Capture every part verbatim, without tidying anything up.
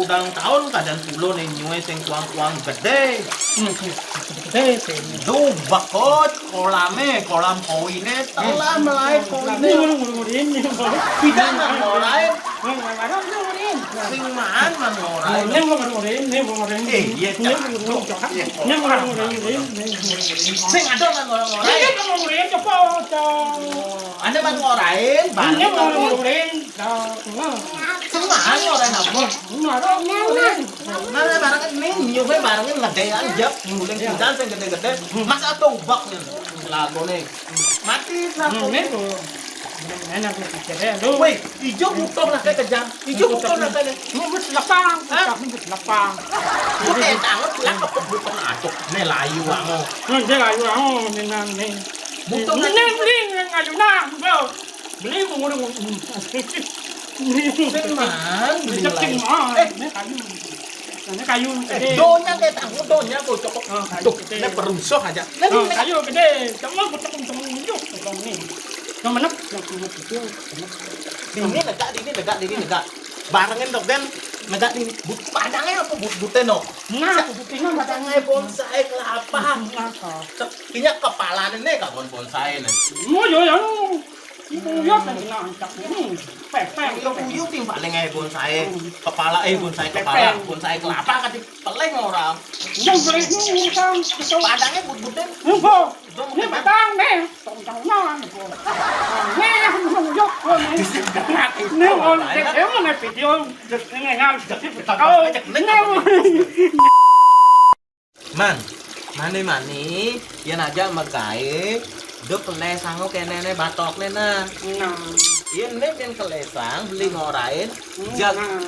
Ulang tahun kadén pulo né nyué sing kuang-kuang gedé. Hmm, gedé sing. Duh, bakot, kolamé, kolam koiné, telah melaé koiné. Ini ngurung-ngurung ini. Kita nggak ngorain. Ngurung-ngurung ini. Sing maan man ngorain. Ini ngurung-ngurung ini, ngurung-ngurung ini. Eh, iya, cak. Ini ngurung-ngurung, cak. Iya, ini ngurung-ngurung ini. Sing ada man ngorain. Ini ngurung-ngurung ini, coba, cak. Ada man ngorain, ini ngurung-ngurung ini. Nah, nah. Sing mahal ora nabung. Nah, nah. Nah, nah, bareng ini, nyuwe bareng ini, ngedean, jep, nguling sindang sing gedé-gedé. Mas atau ubak nih, laguné. Mati, nah, hmm, lagu. Ini tuh. Enak tuh, pikir ya, lu. Wéh, ijo butuh lah kayak kejang. Ijo butuh lah kayak. Ini wis lepang. Hah? Ini wis lepang. Kok kayak tangan, lah, kok butuh aduk. Nih, layu, kamu. Nah, dia layu, kamu, ini, nah, ini. Butuh ini, lagi. Beli, yang ayu, nah, bro. Beli umur. Sing man, beli. Cek sing lain. Man. Eh, ini kayu. Ini kayu. Eh, gedé. Donya kayak tahu, donya kok cocok. Oh, kayu. Tuh, gedé. Ini perusuh aja. Nah, oh, ini kayu gedé. Cuma betul-betul ini. Yang mana? Yang punya itu. Ini negak, ini negak, ini negak. Barengin dok, Den. Negak ini. But, padangnya apa but, butnya, no? Nah, butnya padangnya bonsai kelapa. Nah, oh. Cek, ini kepala ini kagon bonsai nih. Oh, iya, iya. Uyuh, sing kena ancak ini. Pepeng. Uyuh, uyuh, sing paling ae bonsai. Hmm. Kepala, eh, bonsai kepala, pepeng. Bonsai kelapa, kati paling ora. Yang beli ini urusan, betul. Padangnya but-butin. Enggak. Dong, ini kemana? Batang, nih. Tong-tongan, Bu. Nih, yang uyuh, Bu, nih. Ini, oh, dia mana video? Ini, ini, ini. Man, mané-mané, yén aja magaé, duk kelésang kéné né batokné nah. Nah. Yén né yén kelésang, beli ngorain, hmm, jag nah.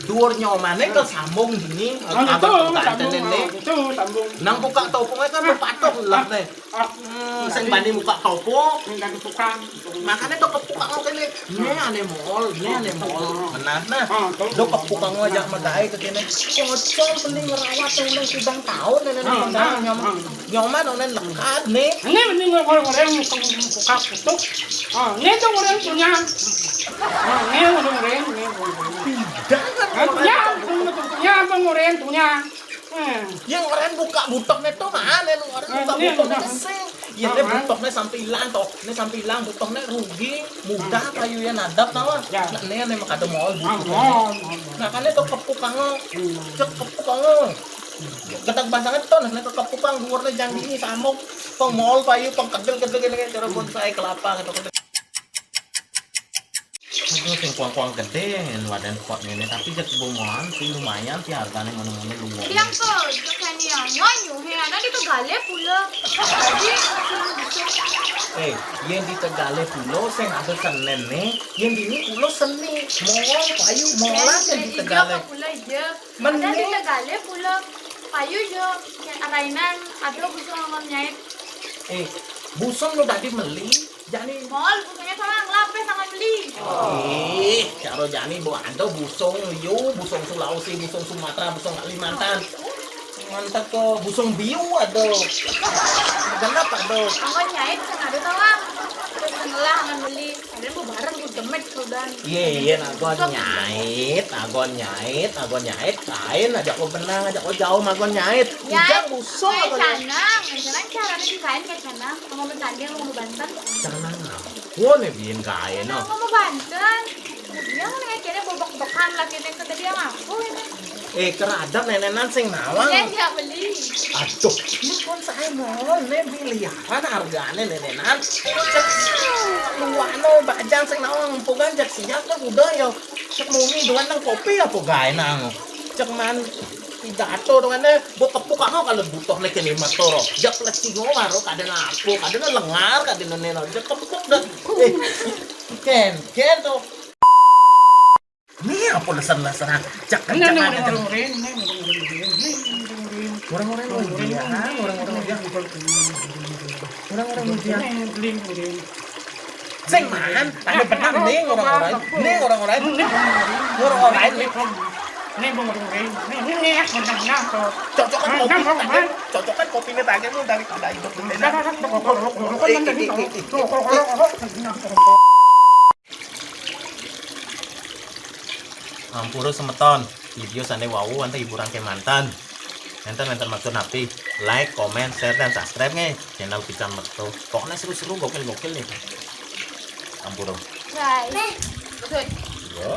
Duur nyomané, hmm, kesambung dini, oh, abang itu, kantené sambung, né. Oh, itu sambung. Nang buka topongnya kan, ah, berpatok, ah, lah né. Ah. Hmm, sing bani buka topo. Minta tukang. Makané to kepukang kéné. Né ané mall, né ané mall. Menah nah. Ah, to. Do kepukang aja magaé kéné. Kocok beli ngerawat tuh udah sidang tahun, né, né, ah, nah, nyom-, ah, nyoman, né, lekat né. Ini mending orang-orang yang buka tutup. Ah, ini tuh orang punya. Ah, ini orang-orang, ini orang-orang. Tidak kan. Ah, orang punya, punya, punya, punya, orang punya. Hmm. Yang orang buka butekné to mané, nu orang buka butekné sing. Ya, né butekné sampai hilang to. Né sampai hilang butekné rugi, mudah kayu ya nadap nawa. Ya. Nah, né né makada mall butekné. Nah, kan itu kepukang lo. Hmm. Cek kepukang lo. Ketak basangnya to, nah, né kepukang duurné jang dini samuk. Pang mall payu, pang kedel-kedel kéné, cara bonsai kelapa gitu. Aduh, sing kuang-kuang gedé, yén wadah pot ngéné, tapi jek bongoan sih lumayan sih hargané ngono-ngono luwih. Bilang to, juga kan ya, nyanyi, hé, ana di Tegalé pulo. Jadi, eh, yén di Tegalé pulo, sing ada seniné, yén dini pulo seni, mall, payu, mall aja di Tegalé. Pulo iya. Meni. Ada di Tegalé pulo, payu yo, kayak arainan, ada busung ngon nyait. Eh, busung lo tadi meli. Jani. Mall, busungnya sama ngelapis sama beli. Ih, caro jani bo ando busung liu, busung Sulawesi, busung Sumatera, busung Kalimantan. Mantap kok, busung biu ado. Genep ado. Anggon nyait kan ada tawang. Terus ngelah anggon beli. Ada bu bareng bu demet kau dan. Iya, iya, agon nyait, agon nyait, agon nyait. Kain aja kau benang, aja kau jauh agon nyait. Nyait. Ujang busung agon nyait. Canang, canang cara ada di kain kayak canang. Kamu bertanding, kamu banten. Canang. Wah, nih bikin kain, no. Kamu banten. Dia mau nanya kira bobok-bokan lagi nih, kata dia ngaku ini. Eh, keradap nenenan sing nawang. Iya, iya, beli. Aduh, ini pun saya mohon, né miliaran hargané nenenan. Luwano bajang sing nawang, empugan jak siap kan udah ya. Cek muni doan nang kopi apa gaé nang. Cek man pidato doan né, bo kepukang kalau butuh né kéné motor. Jak pleci ngo maro kadén apa, kadén lengar, kadén néno. Jak kepuk dah. Eh, kén, kén to. Né apa lesen-lesenan? Cek kenceng aja. Orang-orang ujian, orang-orang ujian. Orang-orang ujian. Sing man, ada benar né orang-orang. Né orang-orang. Orang-orang né. Cocokan kopi tangan, cocokan kopi né tangan lu daripada hidup. Ampura semeton. video sané wau, wénten hiburan kémanten. Nénten, nénten maksud napi, like, comment, share, dan subscribe nggih channel Pican Metu. Pokoknya seru-seru, gokil-gokil nih. Ampun. Guys. Betul. Yo.